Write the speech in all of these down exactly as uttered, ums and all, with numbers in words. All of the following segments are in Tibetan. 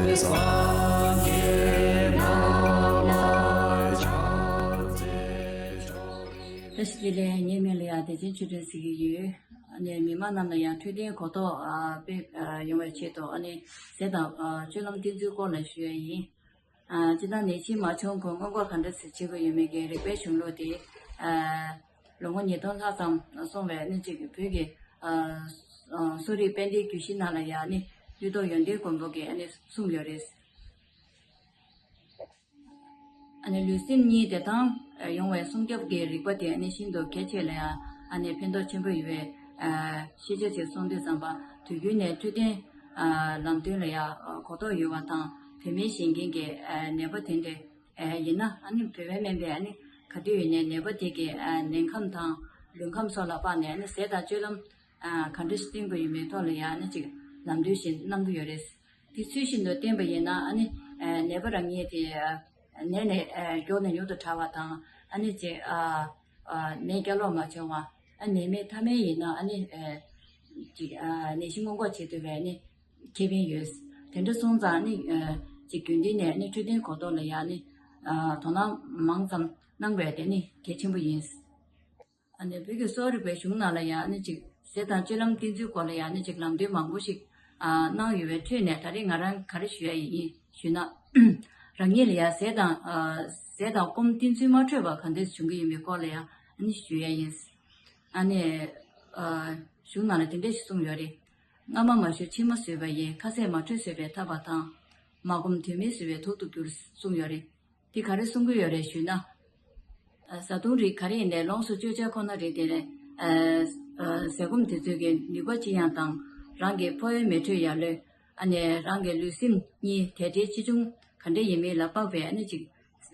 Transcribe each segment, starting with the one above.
བཀྲ་ཤིས་བདེ་ལེགས། ངའི་མིང་ལ་ཡ་བདེ་ཆེན་ཆོས་སྒྲོན་ཟེར་གྱི་ཡོད། ཨ་ནི་མི་མང་རྣམས་ལ་ཡང་འཕྲོད་བསྟེན་གོ་རྟོགས་ཨ་དཔེ་ཨ་ཡོང་བའི་ཆེད་དུ་ཨ་ནི་ཟས་དང་ཨ་སྤྱོད་ལམ་བསྟེན་ཚུལ་སྐོར་ལ་ཞུ་ཡ་ཡིན། ཨ་སྤྱིར་བཏང་ནད་གཞི་མ་བྱུང་གོང་སྔོན་འགོག་ག་འདྲ་ཞིག་བྱེད་དགོས་ཡོད་མེད་ཀྱི་རིག་པའི་གཞུང་ལུགས་དེ་ཨ་ལོ་ངོ་ཉིས་སྟོང་ལྷག་ཙམ་སོང་བའི་ཨ་ནི་གཅིག་བོད་ཀྱི་ཨ་ཨ་གསོ་རིག་དཔལ་ལྡན་རྒྱུད་བཞི་ནང་ལ་ཡང་ཨ་ནི་ཀླུ་ཐོག་ཡོན་ཏན་མགོན་པོ་གིས་ཨ་ནི་གསུངས་ཡོད་རེད། ཨ་ནི་ལུས་སེམས་གཉིས་བདེ་ཐང་ཡོང་བའི་སྲུང་སྐྱོབ་ཀྱི་རིག་པ་དེ་ཨ་ནི་ཤིན་ཏུ་གལ་ཆེ་ལ་ཡང་ཨ་ནི་ཕན་ཐོགས་ཆེན་པོ་ཡོད་པའི་ཤེས་བྱ་ཅིག་སོང་དུས་ཙམ་པ། དུས་རྒྱུན་ནས་འཕྲོད་བསྟེན་ལམ་སྟོན་ལ་ཡང་གོ་རྟོགས་ཡོད་པ་དང་། བོད་སྨན་ཞིང་ཆེན་གྱི་ནད་པ་དེ་འདྲ་ཡིན་ན་ཨ་ནི་བོད་པའི་སྨན་པས་ཨ་ནི་ག་དུས་ཡིན་ནའི་ནད་པ་དེ་གི་ནད་ཁམས་དང་ལུས་ཁམས་སོགས་ལ་དཔགས་ནས་ཨ་ནི་ཟས་དང་སྤྱོད་ལམ་ག་འདྲ་ཞིག་བསྟེན་དགོས་ཡོད་མེད་ཐོག་ལ་ཡང་ཨ་ནི་ཅིག་ལམ་སྟོན་ཞིག་གནང་གི་ཡོད་རེད། དེ་ཚུལ་བཞིན་དུ་བསྟེན་པ་ཡིན་ན་ཨ་ནི་ནད་པ་རང་ཉིད་དེ་ནད་ནས་མགྱོགས་ནས་མྱུར་དུ་དྲག་པ་དང་། ཨ་ནི་ཅིག་ནད་བསྐྱར་ལོག་མ་བྱུང་བ། ཨ་ནད་མེད་ཐ་མལ་ཡིན་ན་ཨ་ནི་ཅིག་ནད་གཞི་སྔོན་འགོག་བྱེད་ཐུབ་པའི་ཨ་ནི་ཁེ་ཕན་ཡོད། དེ་འདྲ་སོང་ཙང་ཨ་ནི་ཅིག་རྒྱུན་ལྡན་ནས་ཨ་ནི་འཕྲོད་བསྟེན་གོ་རྟོགས་ལ་ཡང་ཨ་ནི་དོ་སྣང་མང་ཙམ་གནང་བས་དེ་ནི་གལ་ཆེན་པོ་ཡིན། ཨ་ནི་བོད་ཀྱི་གསོ་བ་རིག་པའི་གཞུང་ནང་ལ་ཡང་ཨ་ནི་ཅིག་ཟས་དང་སྤྱོད་ལམ་བསྟེན་ཚུལ་སྐོར་ལ་ཡང་ཨ་ནི་ཅིག་ལམ་སྟོན་མང་པོ་ཞིག་ཨ་གནང་ཡོད་པའི་ཁྲོད་ནས་ད་རེས་ང་རང་ག་རེ་ཞུ་ཡ་ཡིན་ཞུས་ན། རང་ཉིད་ལ་ཡང་ཟས་དང་ཨ་ཟས་དང་སྐོམ་བསྟེན་ཚུལ་མ་འཕྲོད་པ་ག་འདྲ་བྱུང་གི་ཡོད་མེད་སྐོར་ལ་ཡང་ཨ་ནི་ཞུ་ཡ་ཡིན། ཨ་ནི་ཨ་གཞུང་ནང་ལ་དེ་འདྲ་ཞིག་གསུངས་ཡོད་རེད། སྔ་མ་མ་ཞུ་ཕྱི་མ་ཟོས་པ་ཡིས། ཁ་ཟས་མ་འཕྲོད་ཟོས་པས་ཐར་པ་དང་། མ་སྒོམ་དུས་མིན་ཟོས་པས་དུག་ཏུ་འགྱུར་གསུངས་ཡོད་རེད། འདི་ག་རེ་གསུང་གི་ཡོད་རེད་ཞུས་ན། ཨ་བཟའ་བཏུང་རིགས་ག་རེ་ཡིན་ནའི་ལོངས་སུ་སྤྱོད་བྱ་ཁོ་ན་རེད། དེ་ནས་ཨ་ཨ་ཟས་སྐོམ་དེ་ཚོའི་གི་ནུས་པ་ཅི་ཡང་དང་། རང་གི་ཕོ་ཡོན་མེ་དྲོད་ཡར་ལོས། ཨ་ནི་རང་གི་ལུས་སེམས་གཉིས་དེ་འདྲའི་ཆེ་ཆུང་ག་འདྲ་ཡིན་མིན་ལ་དཔག་པའི་ཨ་ནི་ཅིག་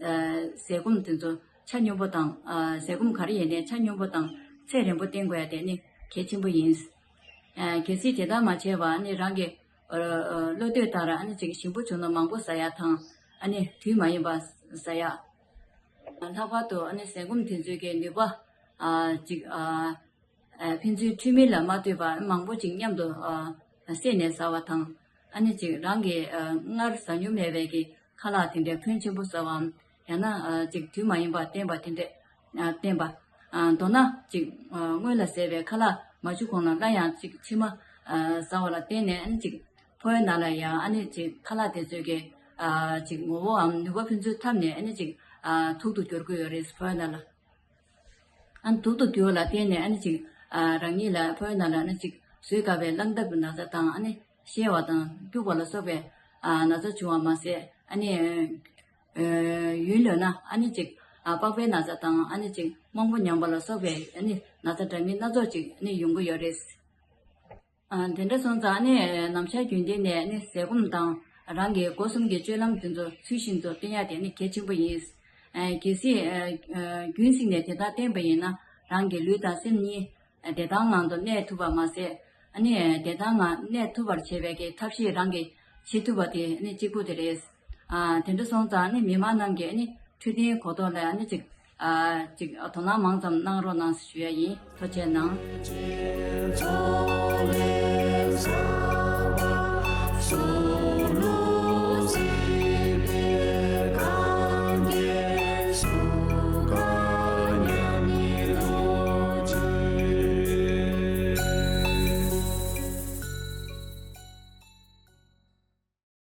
ཨ་ཟས་སྐོམ་དེ་ཚོ་ཆ་སྙོམས་པོ་དང་། ཨ་ཟས་སྐོམ་ག་རེ་ཡིན་ནའི་ཆ་སྙོམས་པོ་དང་ཚད་རན་པོ་བསྟེན་དགོས་ཡ་དེ་ནི་གལ་ཆེན་པོ་ཡིན། ཨ་གལ་སྲིད་དེ་ལྟར་མ་བྱས་པར་ཨ་ནི་རང་གི་ཨ་ཨ་བློ་འདོད་ལྟར་ཨ་ནི་ཅིག་ཞིམ་པོ་བྱུང་ན་མང་པོ་ཟ་ཡ་དང་། ཨ་ནི་དུས་མ་ཡིན་པར་ཟ་ཡ། ལྷག་པར་དུ་ཨ་ནི་ཟས་སྐོམ་དེ་ཚོའི་གི་ནུས་པ་ཨ་ཅིག་ཨ་ཨ་ཕན་ཚུན་འཁྲུལ་མིན་ལ་མ་ལྟོས་པར་མང་པོ་ཅིག་མཉམ་དུ་ཨ་བསྲེས་ནས་ཟ་བ་དང་། ཨ་ནི་ཅིག་རང་གི་ཨ་སྔར་ཟ་མྱོང་མེད་པའི་གི་ཁ་ལག་དེ་འདྲའི་ཕོན་ཆེན་པོ་ཟ་བའམ། ཡང་ན་ཨ་ཅིག་དུས་མ་ཡིན་པར་བསྟེན་པ་དེ་འདྲས་ཨ་བསྟེན་པ། ཨ་མདོར་ན་ཅིག་ཨ་སྔོན་ལ་བཟས་པའི་ཁ་ལག་མ་བཅུ་གོང་ལ་སླར་ཡང་ཅིག་ཕྱི་མ་ཨ་ཟ་བ་ལ་བརྟེན་ནས་ཨ་ནི་ཅིག་ཕོ་བའི་ནང་ལ་ཡང་ཨ་ནི་ཅིག་ཁ་ལག་དེ་ཚོའི་གི་ཨ་ཅིག་ངོ་བོའམ་ནུས་པ་ཕན་ཚུན་འཐབ་ནས་ཨ་ནི་ཅིག་ཨ་དུག་ཏུ་འགྱུར་གྱི་ཡོད་རེད། ཕོ་བའི་ནང་ལ། ཨ་ནི་དུག་ཏུ་འགྱུར་བ་ལ་བརྟེན་ནས་ཨ་ནི་ཅིག་ཨ་རང་ཉིད་ལ་ཕོ་བའི་ནང་ལ་ཨ་ནི་ཅིག་བཟོད་དཀའ་བའི་རླངས་ཐབས་ཀྱི་ན་ཚ་དང་། ཨ་ནི་བཤལ་བ་དང་སྐྱུག་པ་ལ་སོགས་པའི་ཨ་ན་ཚ་བྱུང་བ་མ་ཟད། ཨ་ནི་ཨ་ཡུན་ལོན་ན་ཨ་ནི་ཅིག་ཨ་པགས་པའི་ན་ཚ་དང་། ཨ་ནི་ཅིག་རྨོངས་པ་ཉམས་པ་ལ་སོགས་པའི་ཨ་ནི་ན་ཚ་འདྲ་མིན་སྣ་ཚོགས་ཅིག་ཨ་ནི་ཡོང་གི་ཡོད་རེད། ཨ་དེ་འདྲ་སོང་ཙང་ནི་ནམ་ཞག་རྒྱུན་ལྡན་ནས་ནི་ཟས་སྐོམ་དང་རང་གི་སྒོ་གསུམ་གྱི་སྤྱོད་ལམ་དེ་ཚོ་ཚུལ་བཞིན་དུ་བསྟེན་ཡ་དེ་ནི་གལ་ཆེན་པོ་ཡིན། ཨ་གལ་སྲིད་ཨ་རྒྱུན་བསྲིངས་ནས་དེ་ལྟར་བསྟེན་པ་ཡིན་ན། རང་གི་ལུས་དང་སེམས་གཉིས་བདེ་ཐང་ངང་དུ་གནས་ཐུབ་པ་མ་ཟད། ཨ་ནི་བདེ་ཐང་ངང་གནས་ཐུབ་པར་བྱེད་པའི་གི་ཐབས་ཤེས་རང་གིས་བྱེད་ཐུབ་པ་དེ་ནི་གཅིག་པུ་དེ་རེད། ཨ་དེ་འདྲ་སོང་ཙང་ནི་མི་མང་རྣམས་ཀྱིས་ནི་འཕྲོད་བསྟེན་གོ་རྟོགས་ལ་ནི་ཅིག་ཨ་ཅིག་དོ་སྣང་མང་ཙམ་གནང་རོགས་གནང་ཞུ་ཡ་ཡིན། ཐུགས་རྗེ་གནང་།